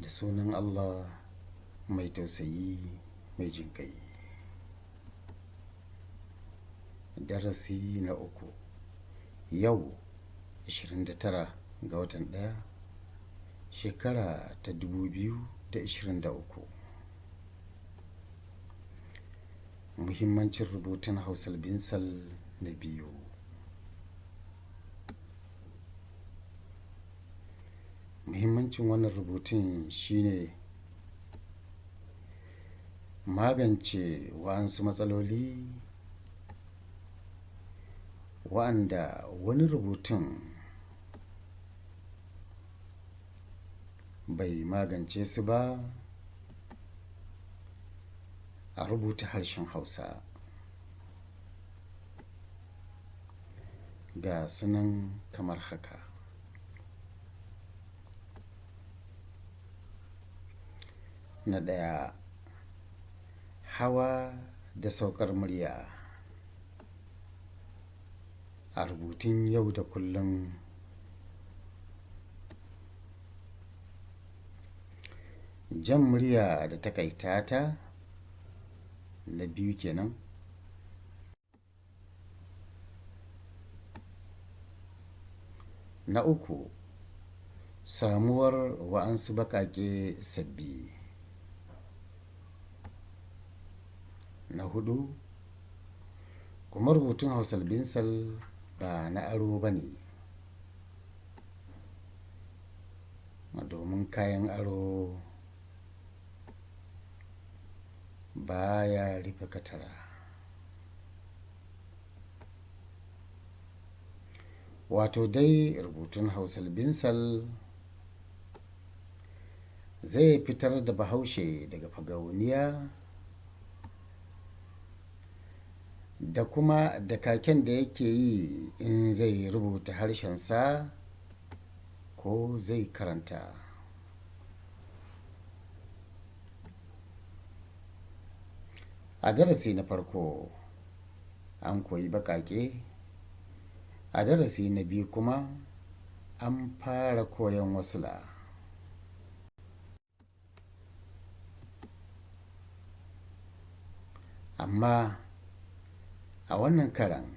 Da sunan Allah mai tausayi mai jinƙai. Darasi na uku, yau 29 ga watan 1, shekara ta 2023. Muhimmancin rubutun Hausal Binsal na biyu. Muhimmancin wannan rubutun shine magance wa'ansu matsaloli wa'anda wani rubutun bai magance su ba a rubuta harshen Hausa. Ga sunan kamar haka. Na ɗaya, hawa da saukar murya a rubutun yau da kullum. Jan murya da taƙaita ta, na biyu kenan. Na uku, samuwar wa'ansu baƙaƙe sabbi. Na huɗu, kuma rubutun Hausal Binsal ba na aro ba ne, domin kayan aro baya rufe katara. Wato dai rubutun Hausal Binsal zai fitar da Bahaushe daga fagauniya da kuma dakaken da yake yi in zai rubuta harshensa ko zai karanta. A darasi na farko an koyi baƙaƙe, a darasi na biyu kuma an fara koyon wasula. Amma a wannan karan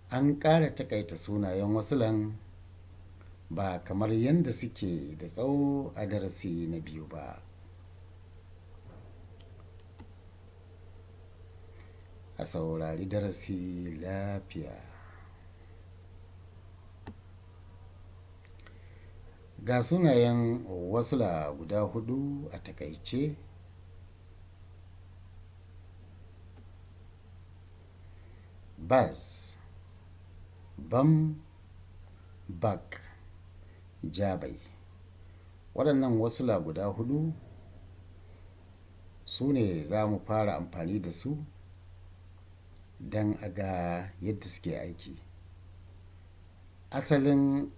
an ƙara taƙaita sunayen wasulan ba kamar yadda suke da tsawo a darasi na biyu ba. A saurari darasi lafiya. Ga sunayen wasula guda huɗu a taƙaice. Bas, bam, bak, jabai. Waɗannan wasula guda huɗu su ne za mu fara amfani da su don a ga yadda suke aiki. Asalin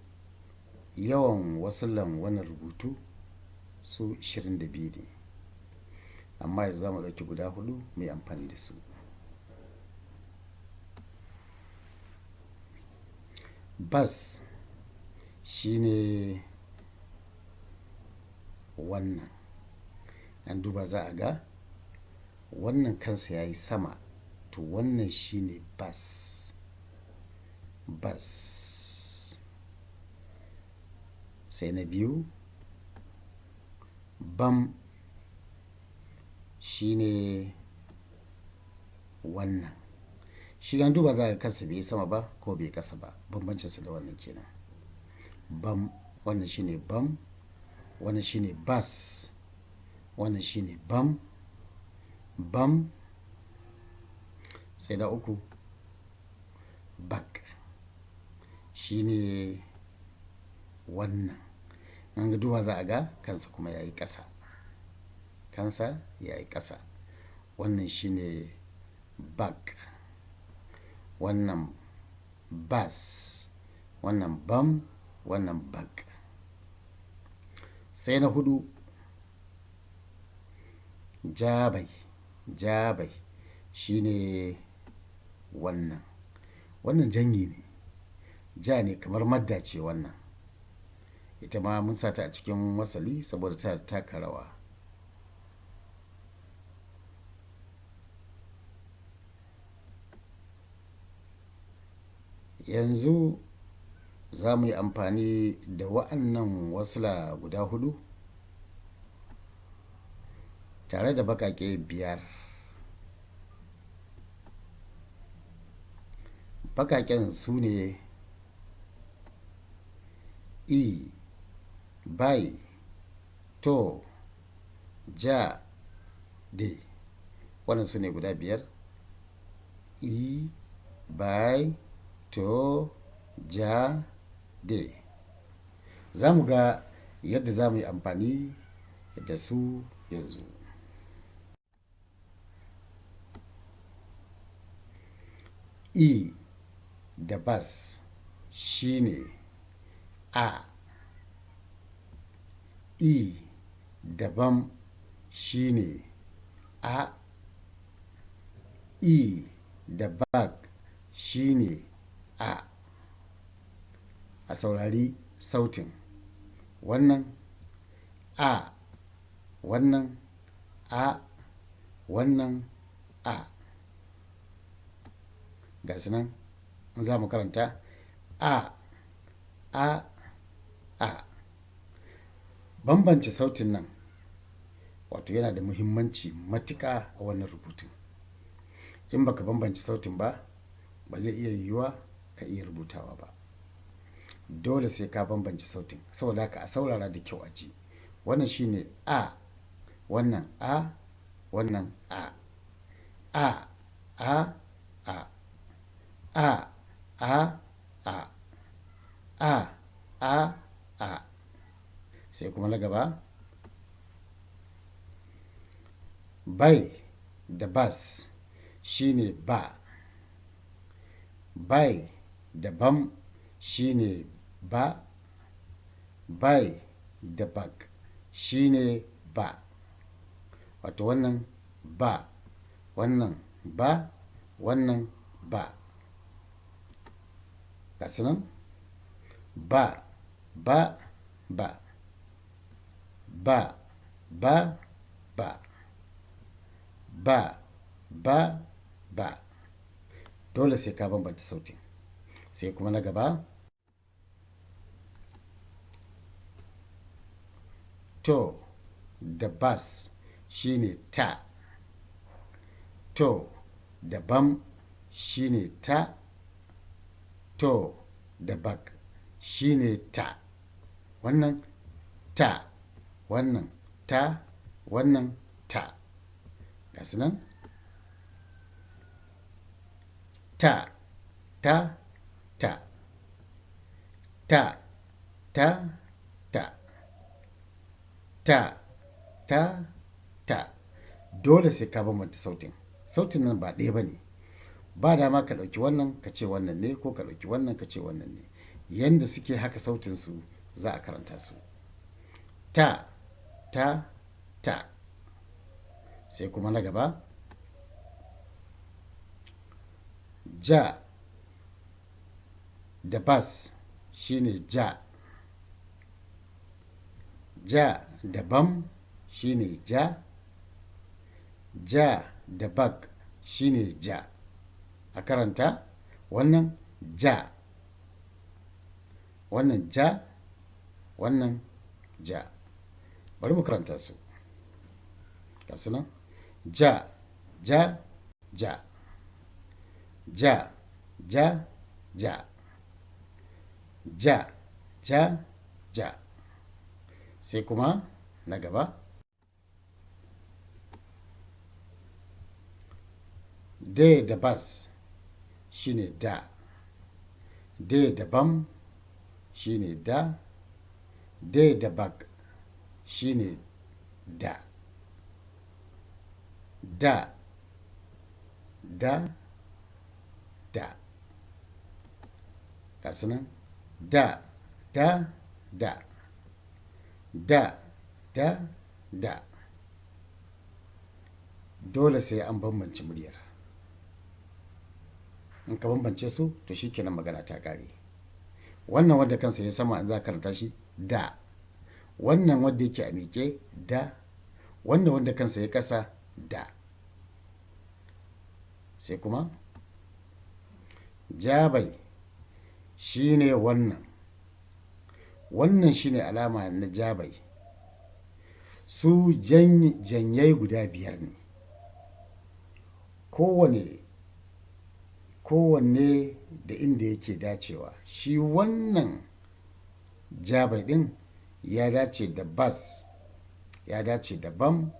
yawan wasulan wannan rubutu su 22 ne, amma yanzu za mu ɗauki guda huɗu mu yi amfani da su. Bas shine wannan. An duba za a ga wannan kansa ya yi sama, to wannan shine bas. Bas. Sai na biyu, bam shine wannan. Shi an duba za a ga kansa bai yi sama ba ko bai ƙasa ba. Bambancinsa da wannan kenan. Bam, wannan shine bam, wannan shine bas, wannan shine bam, bam. Sai na uku, bak shine wannan. In an duba za a ga kansa kuma ya yi ƙasa. Kansa ya yi ƙasa. Wannan shine bak. Wannan bas, wannan bam, wannan bak. Sai na huɗu, jabai, jabai shine wannan. Wannan janyi ne, ja ne kamar madda ce wannan. Ita ma mun sa ta a cikin wasali saboda ta taka rawa. Yanzu za mu yi amfani da wa'annan wasula guda 4 tare da baƙaƙe 5. Baƙaƙen su ne E, bai, to, ja, de. Wannan su ne guda 5. E, bai, to, ja, de. Za mu ga yadda za mu yi amfani da su yanzu. E da bas shine a. E da bam shine a. E da bak shine a. A saurari sautin. Wannan a, wannan a, wannan a. Ga su nan in za mu karanta a, a, a. Bambance sautin nan wato yana da muhimmanci matuƙa a wannan rubutun. In baka bambance sautin ba, ba zai iya yiwuwa ka iya rubutawa ba. Dole sai ka bambance sautin. Saboda haka a saurara da kyau a ji. Wannan shine a, wannan a, wannan a. A, a, a. A, a, a. A, a, a. Sai kuma na gaba. Bai da bas shine ba. Bai da bam shine ba. Bai da bak shine ba. Wato wannan ba, wannan ba, wannan ba. Ga su nan. Ba, ba, ba. Ba, ba, ba. Ba, ba, ba. Dole sai ka bambanta sautin. Sai kuma na gaba. To da bas shine ta. To da bam shine ta. To da bak shine ta. Wannan ta, wannan ta, wannan ta. Ga su nan. Ta, ta, ta. Ta, ta, ta. Ta, ta, ta. Dole sai ka bambanta sautin. Sautin nan ba ɗaya ba ne. Ba dama ka ɗauki wannan ka ce wannan ne ko ka ɗauki wannan ka ce wannan ne. Yanda suke haka sautin su za a karanta su. Ta, ta, ta. Sai kuma na gaba. Ja da bas shine ja. Ja da bam shine ja. Ja da bak shine ja. A karanta wannan ja, wannan ja, wannan ja. Bari mu karanta su. Ga su nan. Ja, ja, ja. Ja, ja, ja. Ja, ja, ja. Sai kuma na gaba. D da bas shine da. D da bam shine da. D da bak shine da. Da, da, da. Ga su nan. Da, da, da. Da, da, da. Dole sai an bambance muryar. In ka bambance su to shi kenan magana ta ƙare. Wannan wanda kansa ya sama in za ka karanta shi Da. Wannan wanda yake a miƙe da, wannan wanda kansa ya ƙasa da. Sai kuma jabai shi ne wannan. Wannan shi ne alama na jabai. Su janyai guda 5 ne. Kowanne da inda yake dacewa. Shi wannan jabai ɗin ya dace da bas, ya dace da bam,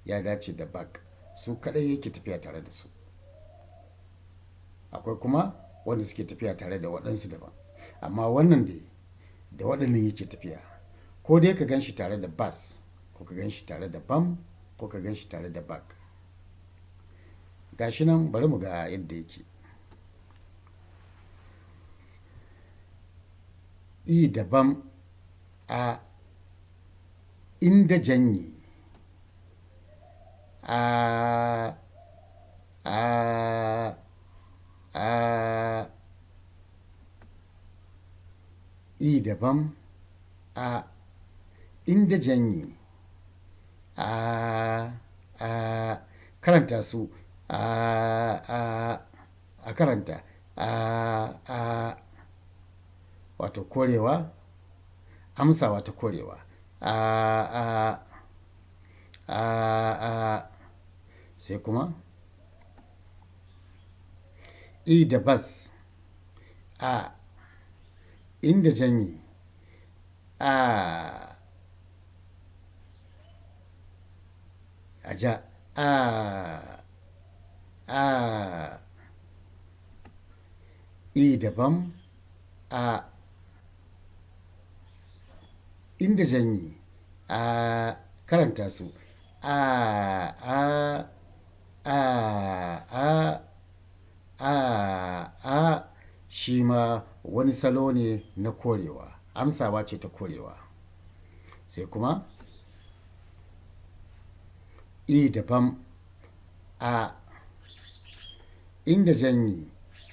ya dace da bak. Su kaɗai yake tafiya tare da su. Akwai kuma wanda suke tafiya tare da waɗansu daban. Amma wannan dai da waɗannan yake tafiya. Ko dai ka gan shi tare da bas, ko ka gan shi tare da bam, ko ka gan shi tare da bak. Ga shi nan bari mu ga yadda yake. I da bam a inda janyi. A, a, a. I da bam a inda janyi. A, a. Karanta su a, a, a karanta a, a. Wato korewa, amsawa ta korewa. A, a, a, a. Sai kuma i da bas a inda janyi. A, a ja. A, a. I da bam a inda janyi. A karanta su a, a, a, a, a, a. Shi ma wani salo ne na korewa. Amsawa ce ta korewa. Sai kuma i da bam a inda janyi.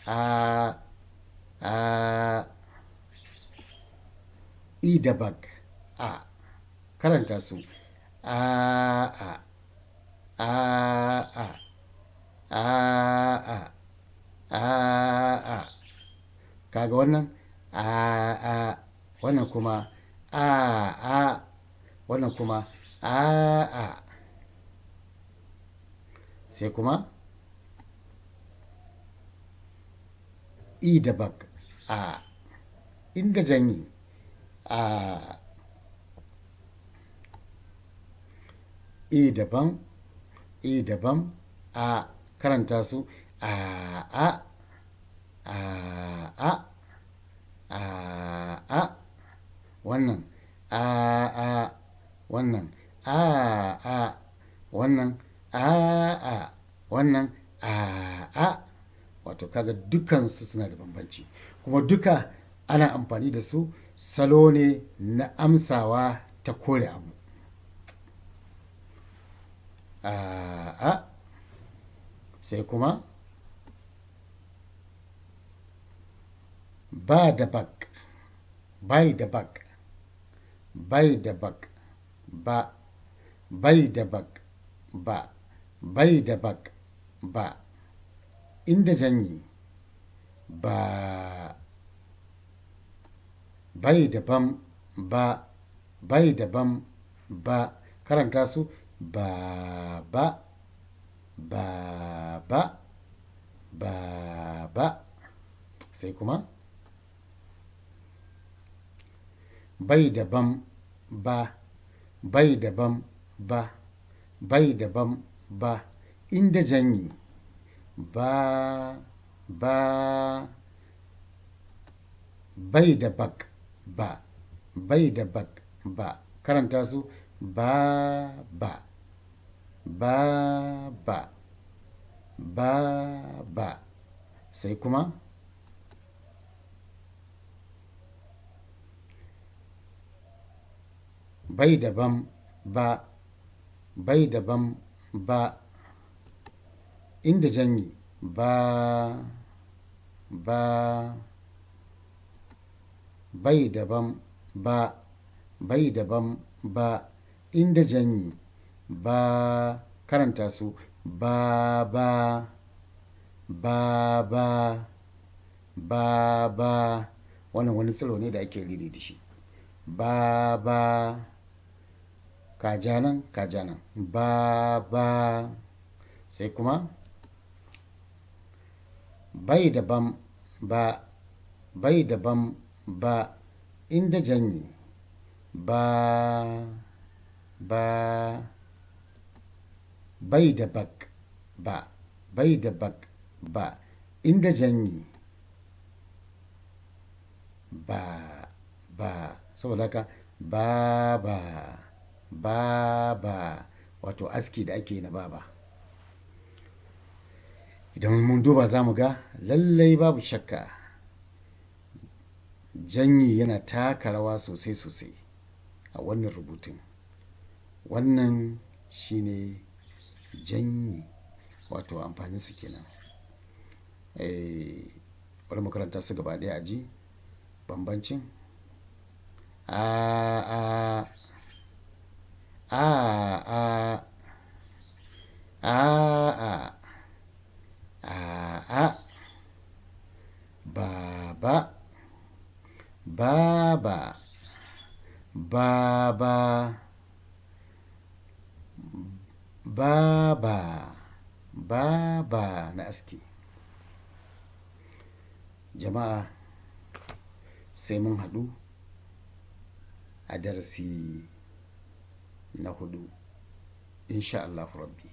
A, a. I da bak a karanta su a, a, a, a, a, a, a, a. Kaga wannan a, a, wannan kuma a, a, wannan kuma a, a. Sai kuma i da bak a inda janyi. A, i da bam, i da bam a karanta su a, a, a, a, a, a. Wannan a, a, wannan a, a, wannan a, a, wannan a, a. Wato kaga dukansu suna da bambanci. Kuma duka ana amfani da su salo ne na amsawa ta kore abu. A, a. Sai kuma ba da bak, bai da bak, bai da bak, ba, bai da bak, ba, bai da bak, ba. Inda janyi ba, bai da bam ba, bai da bam ba. Karanta su ba, ba, ba, ba, ba, ba. Sai kuma bai da bam ba, bai da bam ba, bai da bam ba. Inda janyi ba, ba, bai da bak ba, bai da bak ba. Karanta su ba, ba, ba, ba, ba, ba. Sai kuma bai da bam ba, bai da bam ba. Inda janyi ba, ba, bai da bam ba. Bai da bam ba inda janyi ba. Karanta su ba ba ba ba ba ba. Wannan wani tsiro ne da ake riri da shi. Ba ba, kaja nan kaja nan, ba ba. Sai kuma bai da bam ba, bai da bam ba inda janyi ba ba. Bai da bak ba, bai da bak ba inda janyi ba ba. Saboda haka ba ba ba ba, wato aski da ake na baba. Idan mun duba za mu ga lallai babu shakka janyi yana taka rawa sosai sosai a wannan rubutun. Wannan shine janyi, wato amfaninsa kenan. Bari mu karanta su gaba ɗaya a ji bambancin. A a a a a a a a, ba ba ba ba ba ba ba ba ba ba na aski. Jama'a, sai mun haɗu a darasi na 4 insha Allahu Rabbi.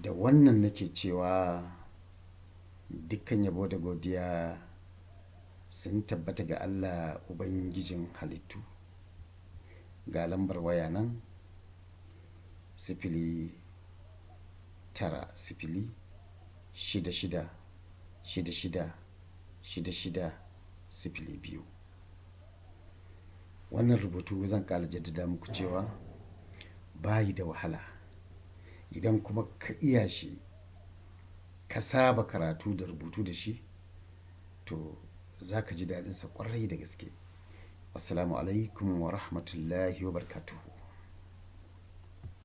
Da wannan nake cewa dukkan yabo da godiya sun tabbata ga Allah Ubangijin halittu. Ga lambar waya nan 0 9 0 6 6 6 6 6 6 0 2. Wannan rubutu zan ƙara jaddada muku cewa bayi da wahala. Idan kuma ka iya shi, ka saba karatu da rubutu da shi, to za ka ji daɗinsa ƙwarai da gaske. Wassalamu alaikum wa rahmatullahi wa barakatuhu.